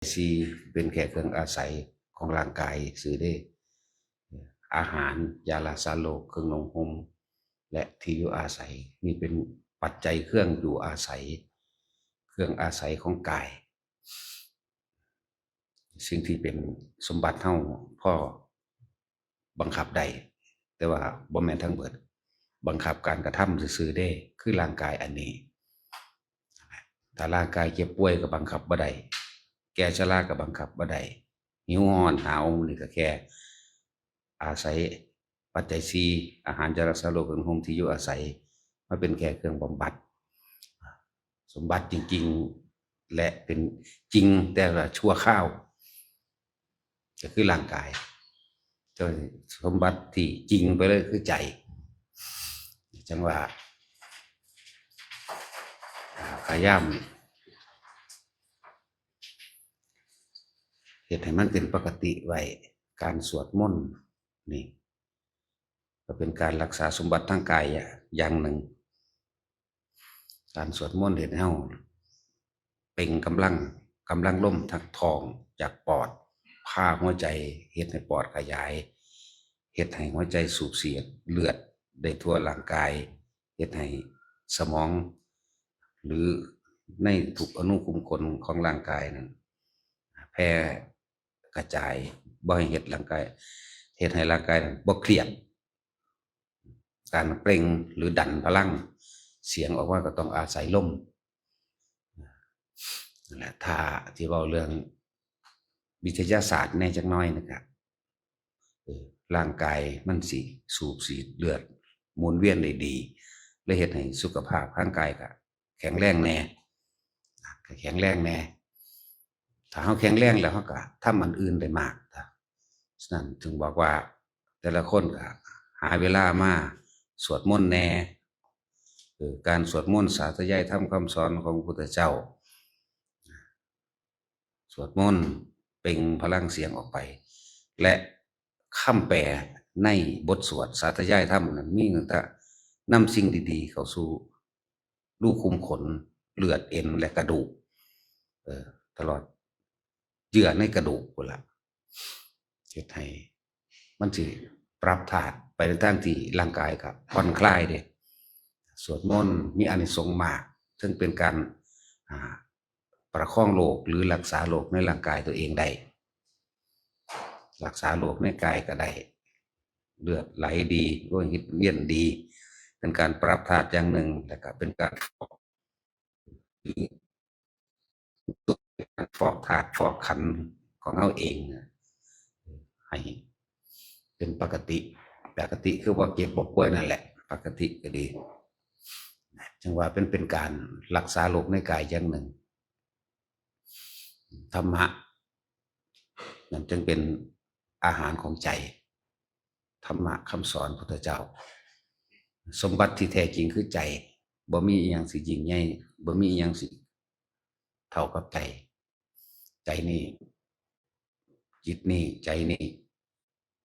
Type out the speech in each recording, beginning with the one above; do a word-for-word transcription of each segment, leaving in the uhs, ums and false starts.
สี่เป็นแค่เครื่องอาศัยของร่างกายซื่อเด้ อาหาร ยารักษาโรค เครื่องนุ่งห่ม และที่อยู่อาศัย นี่เป็นปัจจัยเครื่องอยู่อาศัย เครื่องอาศัยของกาย สิ่งที่เป็นสมบัติเฮาพอบังคับได้ แต่ว่าบ่แม่นทั้งเบิด บังคับการกระทำซื่อๆเด้ คือร่างกายอันนี้ ถ้าร่างกายเจ็บป่วยก็บังคับบ่ได้ แก่ชราก็บังคับบ่ได้ หิวร้อนหนาวนี่ก็แค่อาศัยปัจจัยสี่ อาหาร ยารักษาโรค เครื่องนุ่งห่ม ที่อยู่อาศัย มาเป็นแค่เครื่องบำบัด สมบัติจริงๆ และเป็นจริงแต่ว่าชั่วคราว ก็คือร่างกาย แต่สมบัติที่จริงไปเลยคือใจ จังว่า พยายามเฮ็ดให้มันเป็นปกติไว้ การสวดมนต์นี่ ก็เป็นการรักษาสมบัติทางกายอย่างหนึ่ง การสวดมนต์เฮ็ดให้เฮาเปล่งกำลัง กำลังลมจากท้อง จากปอด พาหัวใจ เฮ็ดให้ปอดขยาย เฮ็ดให้หัวใจสูบฉีดเลือดได้ทั่วร่างกาย เฮ็ดให้สมอง หรือในทุกอณุขุมขนของร่างกายนั้น แผ่กระจาย บ่ให้เฮ็ดร่างกาย เฮ็ดให้ร่างกายนั้นบ่เครียด การเปล่งหรือดันพลังเสียงออกมาก็ต้องอาศัยลม นั่นแหละ ถ้าที่เว้าเรื่องวิทยาศาสตร์แหน่จักหน่อยนะครับ เออ ร่างกายมันสิสูบฉีดเลือดหมุนเวียนได้ดี และเฮ็ดให้สุขภาพร่างกายก็แข็งแรงแหน่ ก็แข็งแรงแหน่ ถ้าเฮาแข็งแรงแล้วเฮาก็ทำอันอื่นได้มาก ฉะนั้นถึงบอกว่าแต่ละคนก็หาเวลามาสวดมนต์แหน่ เออ การสวดมนต์สาธยายธรรมคำสอนของพระพุทธเจ้า สวดมนต์เปล่งพลังเสียงออกไป และคำแปลในบทสวดสาธยายธรรมนั้นมีตั้งแต่นำสิ่งดีๆเข้าสู่รูขุมขน เลือด เอ็น และกระดูก เออ ตลอดเยื่อในกระดูกพุ้นล่ะ เฮ็ดให้มันสิปรับธาตุไปในทางที่ร่างกายก็ผ่อนคลายเด้ สวดมนต์มีอานิสงส์มาก ซึ่งเป็นการ อ่า ประคองโรคหรือรักษาโรคในร่างกายตัวเองได้ รักษาโรคในกายก็ได้ เลือดไหลดี โลหิตเวียนดี เป็นการปรับธาตุอย่างหนึ่ง แล้วก็เป็นการฟอก ฟอกธาตุฟอกขันธ์ของเฮาเองนะ ให้เป็นปกติ ปกติคือบ่เจ็บบ่ป่วยนั่นแหละ ปกติก็ดี จังว่าเป็น เป็นการรักษาโรคในกายอย่างหนึ่ง ธรรมะ นั่นจึงเป็นอาหารของใจ ธรรมะคำสอนพุทธเจ้า สมบัติที่แท้จริงคือใจ บ่มีอิหยังสิยิ่งใหญ่ บ่มีอิหยังสิเท่ากับใจ ใจนี่ จิตนี่ ใจนี่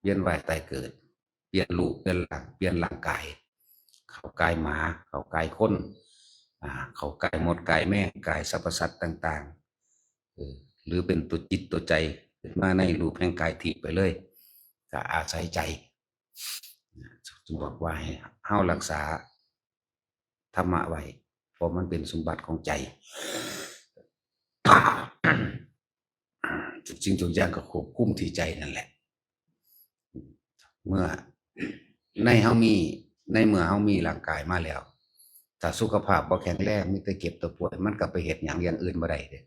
เวียนว่ายตายเกิด เปลี่ยนรูป เปลี่ยนร่าง เปลี่ยนร่างกาย เข้ากายหมา เข้ากายคน อ่า เข้ากายมด กายแมง กายสรรพสัตว์ต่างๆ เออ หรือเป็นตัวจิตตัวใจขึ้นมาในรูปแห่งกายทิพย์ไปเลย ก็อาศัยใจ จึงบอกว่าให้เฮารักษาธรรมะไว้ เพราะมันเป็นสมบัติของใจ ทุกสิ่งทุกอย่างก็ควบคุมที่ใจนั่นแหละ เมื่อในเฮามี ในเมื่อเฮามีร่างกายมาแล้ว ถ้าสุขภาพบ่แข็งแรง มีแต่เจ็บแต่ป่วย มันก็ไปเฮ็ดหยังอย่างอื่นบ่ได้เด้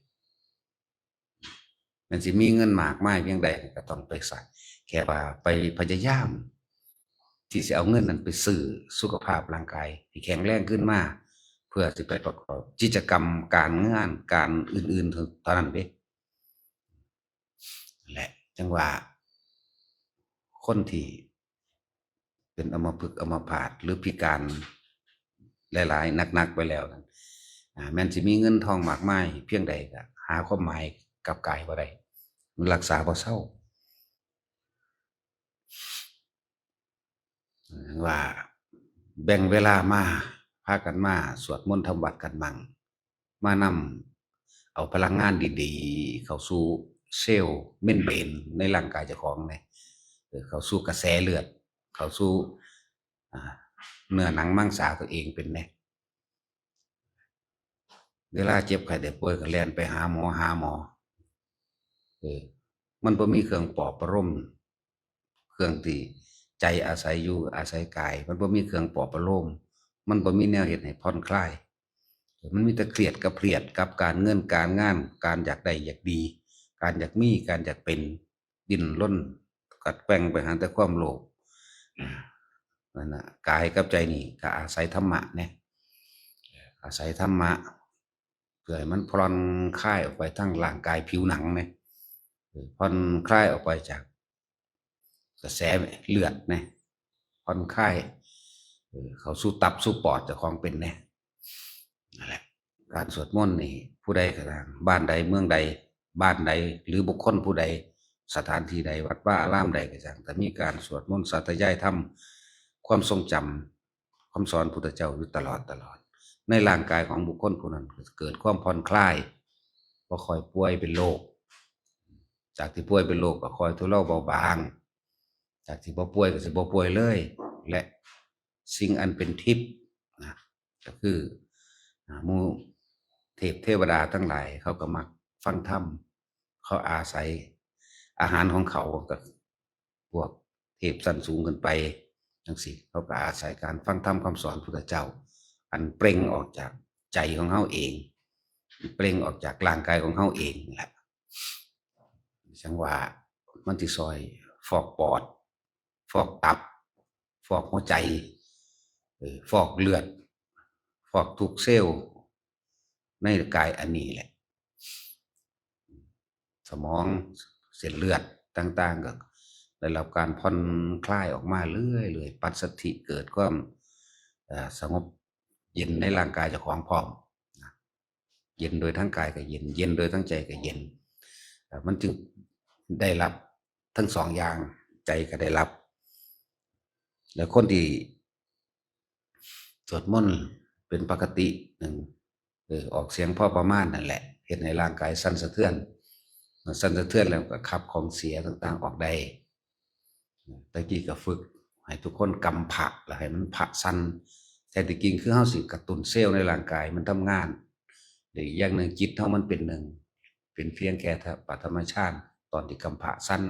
มันสิมีเงินมากมายเพียงใดก็ต้องไปใส่ แค่ว่าไปพยายาม ที่สิเอาเงินนั้นไปซื้อสุขภาพร่างกายที่แข็งแรงขึ้นมา เพื่อสิไปประกอบกิจกรรมการงานการอื่นๆเท่านั้นเด้ และจังว่าคนที่เป็นอัมพฤกษ์อัมพาตหรือพิการหลายๆหนักๆไปแล้วนั้น อ่า แม้นสิมีเงินทองมากมายเพียงใดก็หาความหมายกับกายบ่ได้ มันรักษาบ่เซา ว่าแบ่งเวลามา พากันมาสวดมนต์ทำวัตรกันมั่ง มานำ เอาพลังงานดีๆ เข้าสู่เซลล์เมมเบรนในร่างกายเจ้าของเนี่ย เออ เข้าสู่กระแสเลือด เข้าสู่ อ่า เนื้อหนังมังสาตัวเองเป็นเนี่ย เวลาเจ็บไข้ได้ป่วยก็แล่นไปหาหมอ หาหมอ เออ มันบ่มีเครื่องปลอบประโลม เครื่องที่ใจอาศัยอยู่อาศัยกาย มันบ่มีเครื่องปลอบประโลม มันบ่มีแนวเฮ็ดให้ผ่อนคลาย มันมีแต่เครียดกับเครียดกับการเงินการงาน การอยากได้อยากดี การอยากมี การอยากเป็น ดิ้นรนกัดแกว่งไปหาแต่ความโลภ อ่า นั่นน่ะ กายกับใจนี่ก็อาศัยธรรมะเนี่ย อาศัยธรรมะ เพื่อให้มันผ่อนคลายออกไปทางร่างกายผิวหนังเนี่ย เออ ผ่อนคลายออกไปจากกระแสเลือดเนี่ย ผ่อนคลาย เออ เข้าสู่ตับสู่ปอดเจ้าของเป็นเนี่ย นั่นแหละ การสวดมนต์นี่ ผู้ใดก็ตาม บ้านใด เมืองใด บ้านใด หรือบุคคลผู้ใด สถานที่ใด วัดวาอารามใดก็ตาม แต่มีการสวดมนต์สาธยายธรรม ความทรงจำ คำสอนพุทธเจ้าอยู่ตลอดตลอด ในร่างกายของบุคคลผู้นั้นก็เกิดความผ่อนคลาย บ่ค่อยป่วยเป็นโรค จากที่ป่วยเป็นโรคก็ค่อยทุเลาเบาบาง จากที่บ่ป่วยก็สิบ่ป่วยเลย และสิ่งอันเป็นทิพย์นะ ก็คือ อ่า หมู่เทพเทวดาทั้งหลายเขาก็มักฟังธรรม เขาอาศัยอาหารของเขาก็พวกเทพชั้นสูงขึ้นไปจังซี้ เขาก็อาศัยการฟังธรรมคำสอนพุทธเจ้า อันเปล่งออกจากใจของเฮาเอง เปล่งออกจากร่างกายของเฮาเองนี่แหละ จั่งว่ามันสิซอยฟอกปอด ฟอกตับ ฟอกหัวใจ เออ ฟอกเลือด ฟอกทุกเซลล์ในกายอันนี้แหละ สมอง เส้นเลือดต่างๆ ก็ได้รับการผ่อนคลายออกมาเรื่อยๆ ปัสสัทธิเกิดความ เอ่อ สงบเย็นในร่างกายเจ้าของพร้อมนะ เย็นโดยทั้งกายก็เย็น เย็นโดยทั้งใจก็เย็น เอ่อ มันจึงได้รับทั้งสองอย่าง ใจก็ได้รับ แล้วคนที่สวดมนต์เป็นปกติหนึ่ง เออ ออกเสียงพอประมาณนั่นแหละ เฮ็ดให้ร่างกายสั่นสะเทือน มันสั่นสะเทือนแล้วก็ขับของเสียต่างๆ ออกได้ ตะกี้ก็ฝึกให้ทุกคนกำพระ แล้วให้มันพระสั่น แต่ที่จริงคือเฮาสิกระตุ้นเซลล์ในร่างกายมันทำงาน หรืออย่างหนึ่งจิตเฮามันเป็นหนึ่ง เป็นเพียงแค่ปฐมฌาน ตอนที่กำพระสั่น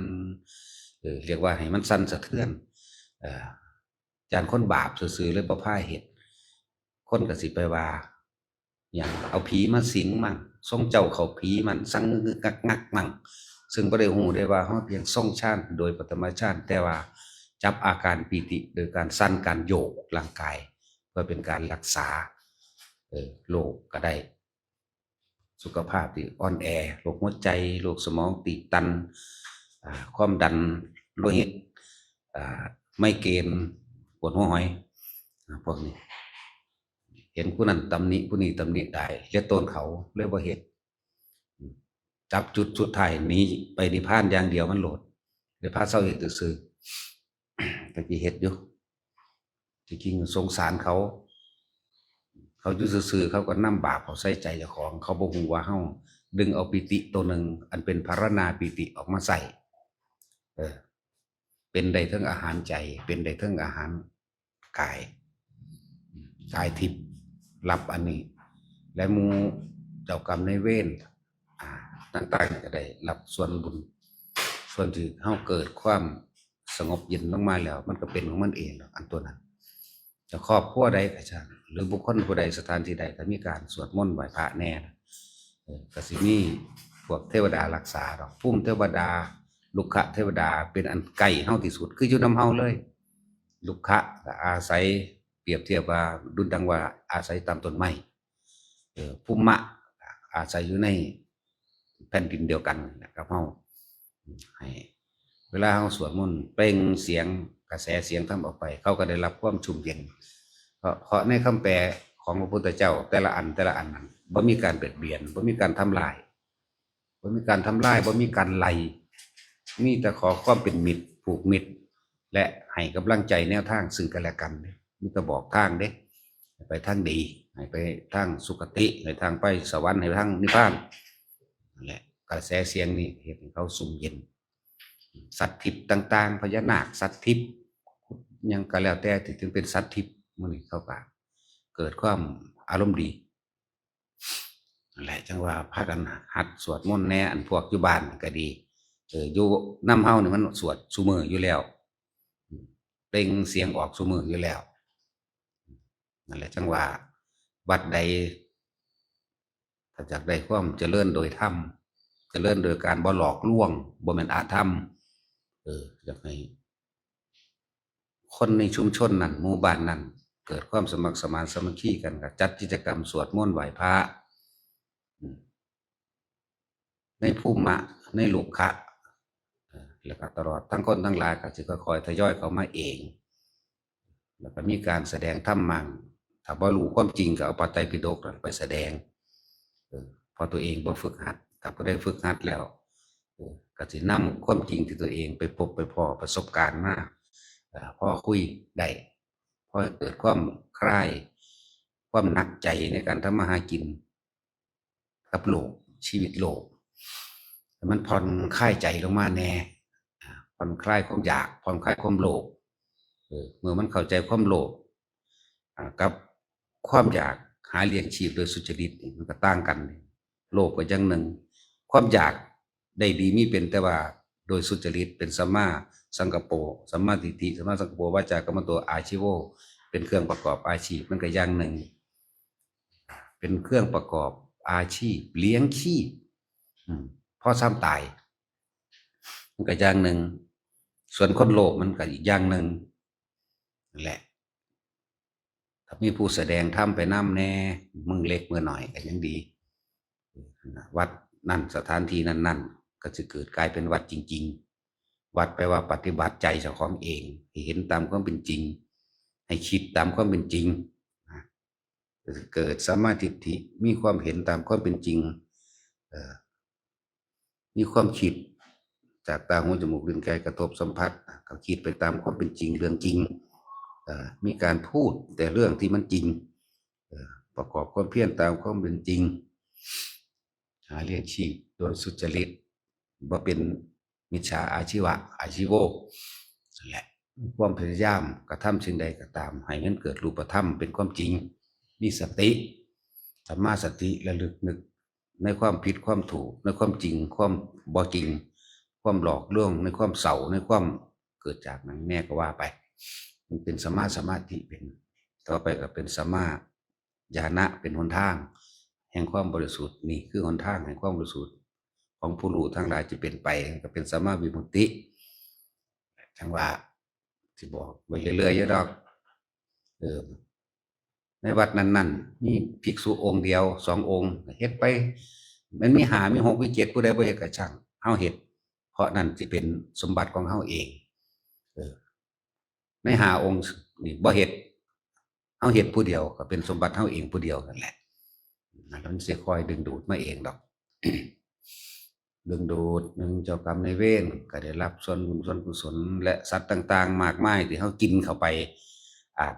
เออ เรียกว่าให้มันสั่นสะเทือน เอ่อ ย่านคนบาปซื่อๆ เลยบ่พาเฮ็ด คนก็สิไปว่า หยัง เอาผีมาสิงมั่ง ทรงเจ้าเข้าผีมั่ง สั่นงึกๆ งักๆ มั่ง ซึ่งบ่ได้ฮู้ได้ว่าเฮาเพียงทรงฌานโดยปฐมฌาน แต่ว่าจับอาการปีติโดยการสั่น การโยกร่างกาย เพื่อเป็นการรักษา เอ่อ โรคก็ได้ สุขภาพที่อ่อนแอ โรคหัวใจ โรคสมองตีบตัน อ่า ความดันโลหิต อ่า ไมเกรน ปวดหัวหอย อ่า พวกนี้ เห็นผู้นั้นตำหนิ ผู้นี้ตำหนิได้ เหลือตนเขาเลยบ่เฮ็ด จับจุดสุดท้ายหนีไปนิพพานอย่างเดียวมันโลด เลยพาเซาเฮ็ดซื่อๆ ตะกี้เฮ็ดอยู่ ที่จริงสงสารเขา เขาอยู่ซื่อๆ เขาก็นำบาปเขาใส่ใจเจ้าของ เขาบ่ฮู้ว่าเฮาดึงเอาปีติตัวหนึ่ง อันเป็นพาราณาปีติออกมาใส่ เออ เป็นได้ทั้งอาหารใจ เป็นได้ทั้งอาหารกาย กายทิพย์รับอันนี้ และหมู่เจ้ากรรมนายเวร อ่า ต่างๆ ก็ได้รับส่วนบุญ ส่วนที่เฮาเกิดความสงบเย็นลงมาแล้ว มันก็เป็นของมันเองดอก อันตัวนั้น จะครอบครัวใดก็ช่าง หรือบุคคลผู้ใด สถานที่ใด ก็มีการสวดมนต์ไหว้พระแน่นะ เออ ก็สิมีพวกเทวดารักษาดอก ภูมิเทวดา รุกขเทวดา เป็นอันใกล้เฮาที่สุด คืออยู่นำเฮาเลย รุกขะก็อาศัย เปรียบเทียบว่าดุจดังว่าอาศัยตามต้นไม้ เออ ภูมะ อาศัยอยู่ในแผ่นดินเดียวกันนะครับเฮา ให้เวลาเฮาสวดมนต์เปล่งเสียง กระแสเสียงธรรมออกไป เขาก็ได้รับความชุ่มเย็น เพราะ เพราะในคำแปลของพระพุทธเจ้า แต่ละอัน แต่ละอันนั้น บ่มีการเบียดเบียน บ่มีการทำลาย บ่มีการทำลาย บ่มีการไล่ มีแต่ขอความเป็นมิตร ผูกมิตร และให้กำลังใจแนวทางซึ่งกันและกันเด้ มีแต่บอกทางเด้ ให้ไปทางดี ให้ไปทางสุคติ ให้ทางไปสวรรค์ ให้ไปทางนิพพาน นั่นแหละ กระแสเสียงนี่เฮ็ดให้เขาซุ่มเย็น สัตว์ทิพย์ต่างๆ พญานาค สัตว์ทิพย์ หยังก็แล้วแต่ที่เป็นสัตว์ทิพย์ มื้อนี้เขาก็เกิดความอารมณ์ดี นั่นแหละ จั่งว่าพากันหัดสวดมนต์แหน่ อันพวกอยู่บ้านก็ดี เออ อยู่นำเฮานี่มันสวดซุมื้ออยู่แล้ว อืม เปล่งเสียงออกซุมื้ออยู่แล้ว นั่นแหละ จั่งว่าวัดใด ถ้าอยากได้ความเจริญโดยธรรม เจริญโดยการบ่หลอกลวง บ่แม่นอธรรม เออ อยากให้คนในชุมชนนั้น หมู่บ้านนั้น เกิดความสมัครสมานสามัคคีกัน ก็จัดกิจกรรมสวดมนต์ไหว้พระ อืม ในภูมิมะ ในโลกะ เออ แล้วก็ตลอดทั้งคนทั้งหลายก็สิค่อยๆทยอยเข้ามาเอง แล้วก็มีการแสดงธรรมมั่ง ถ้าบ่รู้ความจริงก็เอาพระไตรปิฎกไปแสดง เออ เพราะตัวเองบ่ฝึกหัด ถ้าผู้ใดฝึกหัดแล้ว เออ ก็สินำความจริงที่ตัวเองไปพบไปพ้อประสบการณ์มา เอ่อ พอคุยได้ พอเกิดความคลาย ความหนักใจในการทำมาหากิน กับโลก ชีวิตโลก ให้มันผ่อนคลายใจลงมาแหน่ อ่า ผ่อนคลายความอยาก ผ่อนคลายความโลภ เออ เมื่อมันเข้าใจความโลภ อ่า กับความอยากหาเลี้ยงชีพโดยสุจริตนี่มันก็ต่างกัน โลภก็อย่างหนึ่ง ความอยากได้ดีมีเป็น แต่ว่าโดยสุจริตเป็นสัมมาสังกัปโป สัมมาทิฏฐิ สัมมาสังกัปโป วาจากัมมันโต อาชีโว เป็นเครื่องประกอบอาชีพ มันก็อย่างหนึ่ง เป็นเครื่องประกอบอาชีพ เลี้ยงชีพ อืม พอซ้ำตาย มันก็อย่างหนึ่ง ส่วนคนโลภมันก็อีกอย่างหนึ่ง นั่นแหละ ถ้ามีผู้แสดงธรรมไปนำแหน่ มื้อเล็กมื้อน้อยก็ยังดี วัดนั่น สถานที่นั่นๆ ก็สิเกิดกลายเป็นวัดจริงๆ วัดแปลว่าปฏิบัติใจเจ้าของเอง ให้เห็นตามความเป็นจริง ให้คิดตามความเป็นจริง นะ เกิดสัมมาทิฏฐิ มีความเห็นตามความเป็นจริง เอ่อ มีความคิดจากตาหูจมูกลิ้นกายกระทบสัมผัส ก็คิดไปตามความเป็นจริง เรื่องจริง เอ่อ มีการพูดแต่เรื่องที่มันจริง เอ่อ ประกอบความเพียรตามความเป็นจริง หาเลี้ยงชีพโดยสุจริต บ่เป็นมิจฉาอาชีวะ อาชีโว นั่นแหละ ความพยายามกระทำสิ่งใดก็ตาม ให้มันเกิดรูปธรรมเป็นความจริง มีสติ สัมมาสติ ระลึกนึกในความผิดความถูก ในความจริง ความบ่จริง ความหลอกลวง ในความเศร้า ในความเกิดจากหยังแหน่ก็ว่าไป มันเป็นสัมมาสมาธิเป็น ต่อไปก็เป็นสัมมาญาณะเป็นหนทางแห่งความบริสุทธิ์ นี่คือหนทางแห่งความบริสุทธิ์ของผู้รู้ทั้งหลายที่เป็นไป ก็เป็นสัมมาวิมุตติ จั่งว่าสิบอกไว้เรื่อยๆอยู่ดอก เออ ในวัดนั้นๆ มีภิกษุองค์เดียว สององค์ เฮ็ดไป มันมีห้า มีหก มีเจ็ด ผู้ใดบ่เฮ็ดก็ช่าง เฮาเฮ็ด เพราะนั่นสิเป็นสมบัติของเฮาเอง เออ ในห้าองค์นี่บ่เฮ็ด เฮาเฮ็ดผู้เดียวก็เป็นสมบัติเฮาเองผู้เดียวนั่นแหละ นั่นมันสิคอยดึงดูดมาเองดอก ดึงดูด หนึ่ง เจ้ากรรมนายเวรก็ได้รับส่วนบุญส่วนกุศล และสัตว์ต่างๆ มากมายที่เฮากินเข้าไป อาจ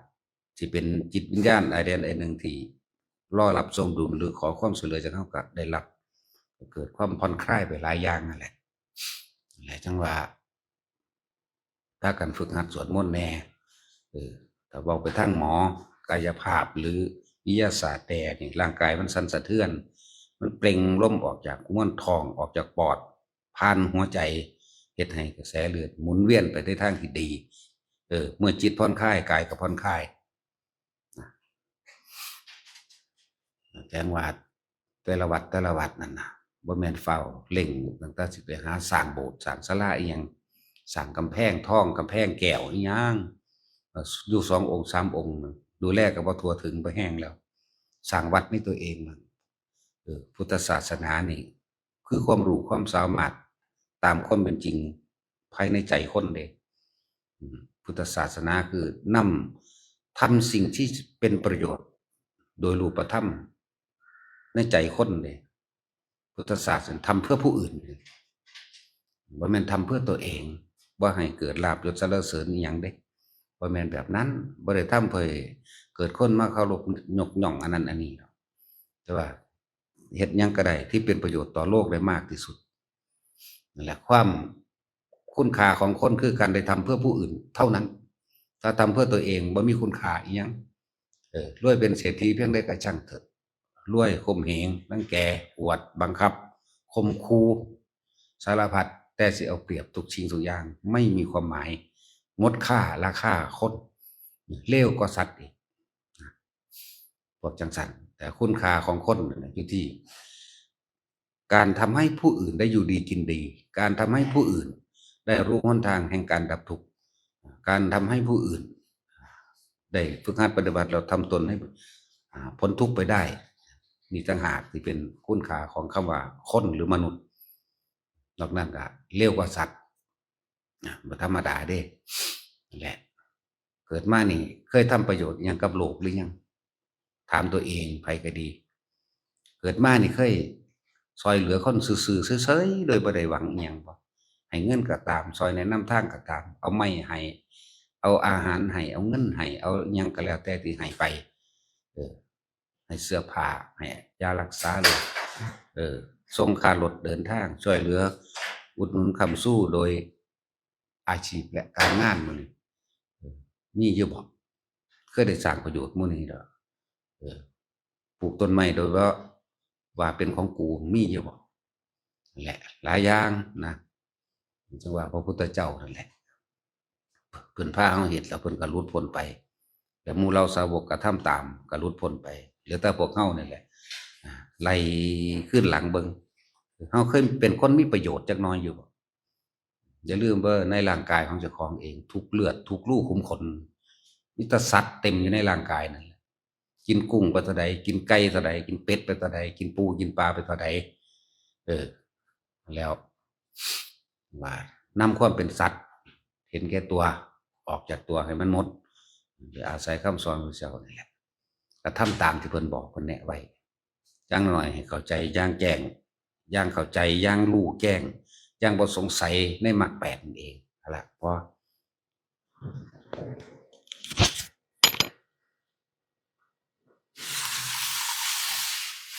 สิเป็นจิตวิญญาณอันใดอันหนึ่งที่รอรับส่งบุญหรือขอความช่วยเหลือจากเฮาก็ได้รับ ก็เกิดความผ่อนคลายไปหลายอย่างนั่นแหละ นั่นแหละจั่งว่า พากันฝึกหัดสวดมนต์แหน่ เออ ถ้าเว้าไปทางหมอกายภาพหรือวิทยาศาสตร์แหน่นี่ ร่างกายมันสั่นสะเทือน มันเปล่งลมออกจากกุมารทอง ออกจากปอด ผ่านหัวใจ เฮ็ดให้กระแสเลือดหมุนเวียนไปในทางที่ดี เออ เมื่อจิตผ่อนคลาย กายก็ผ่อนคลาย แจ้งว่าแต่ละวัดแต่ละวัดนั่นน่ะ บ่แม่นฟ้าวเร่งตั้งแต่สิไปหาสร้างโบสถ์สร้างศาลาอิหยัง สร้างกำแพงทองกำแพงแก้วอิหยัง เอ่อ อยู่สององค์สามองค์น่ะ ดูแลก็บ่ทั่วถึง บ่แฮงแล้ว สร้างวัดในตัวเองน่ะ เออ พุทธศาสนานี่ คือความรู้ความสามารถตามความเป็นจริงภายในใจคนเด้ อืม พุทธศาสนาคือนำ ทำสิ่งที่เป็นประโยชน์โดยรูปธรรมในใจคนเด้ พุทธศาสนาทำเพื่อผู้อื่น บ่แม่นทำเพื่อตัวเอง บ่ให้เกิดลาภยศสรรเสริญอิหยังเด้ บ่แม่นแบบนั้น บ่ได้ทำเพื่อให้เกิดคนมาเคารพยกย่องอันนั้นอันนี้หรอก แต่ว่า เฮ็ดหยังก็ได้ที่เป็นประโยชน์ต่อโลกได้มากที่สุด นั่นแหละ ความคุณค่าของคนคือการได้ทำเพื่อผู้อื่นเท่านั้น ถ้าทำเพื่อตัวเองบ่มีคุณค่าอีหยัง เออ รวยเป็นเศรษฐีเพียงใดก็ช่างเถอะ รวยข่มเหง รังแก อวด บังคับ ข่มขู่ สารพัด แต่สิเอาเปรียบทุกสิ่งทุกอย่าง ไม่มีความหมาย หมดค่า ราคาคน เลวกว่าสัตว์อีก พวกจังซั่น แต่คุณค่าของคนน่ะอยู่ที่ การทำให้ผู้อื่นได้อยู่ดีกินดี การทำให้ผู้อื่นได้รู้หนทางแห่งการดับทุกข์ การทำให้ผู้อื่น ได้ฝึกหัดปฏิบัติแล้วทำตนให้ อ่า พ้นทุกข์ไปได้ นี่ต่างหากที่เป็นคุณค่าของคำว่าคนหรือมนุษย์ นอกนั้นก็เลวกว่าสัตว์ นะ บ่ธรรมดาเด้ นั่นแหละ เกิดมานี่เคยทำประโยชน์อิหยังกับโลกหรือยัง ถามตัวเอง ไผก็ดี เกิดมานี่เคยซ่อยเหลือคนซื่อๆเฉยๆ โดยบ่ได้หวังอิหยังบ่ ให้เงินก็ตาม ซ่อยแนะนำทางก็ตาม เอาไม้ให้ เอาอาหารให้ เอาเงินให้ เอาอิหยังก็แล้วแต่ที่ให้ไป เออ ให้เสื้อผ้า ให้ยารักษาโรค เออ ส่งค่ารถเดินทาง ซ่อยเหลือ อุดหนุนค้ำชูโดยอาชีพและการงานมื้อนี้ เออ มีอยู่บ่ เคยได้สร้างประโยชน์หมู่นี้ดอก เออ ปลูกต้นไม้โดยบ่ว่าเป็นของกู มีอยู่บ่ นั่นแหละ หลายอย่างนะ จั่งว่าพระพุทธเจ้านั่นแหละ เพิ่นพาเฮาเฮ็ดแล้วเพิ่นก็หลุดพ้นไป แล้วหมู่เหล่าสาวกก็ทำตาม ก็หลุดพ้นไป เหลือแต่พวกเฮานี่แหละ อ่า ไล่คืนหลังเบิ่ง เฮาเคยเป็นคนมีประโยชน์จักหน่อยอยู่บ่ อย่าลืมว่าในร่างกายของเจ้าของเอง ทุกเลือด ทุกรูขุมขน มีแต่สัตว์เต็มอยู่ในร่างกายนั่นแหละ กินกุ้งไปเท่าใด กินไก่เท่าใด กินเป็ดไปเท่าใด กินปู กินปลาไปเท่าใด เออ แล้ว ว่านำความเป็นสัตว์ เห็นแก่ตัว ออกจากตัวให้มันหมด อย่าอาศัยคำสอนของพระเจ้านี่แหละ กระทำตามที่เพิ่นบอกเพิ่นแนะไว้ อย่างน้อยให้เข้าใจอย่างแจ้ง อย่างเข้าใจ อย่างรู้แจ้ง อย่างบ่สงสัยในมรรคแปดนั่นเอง เอาละ พอ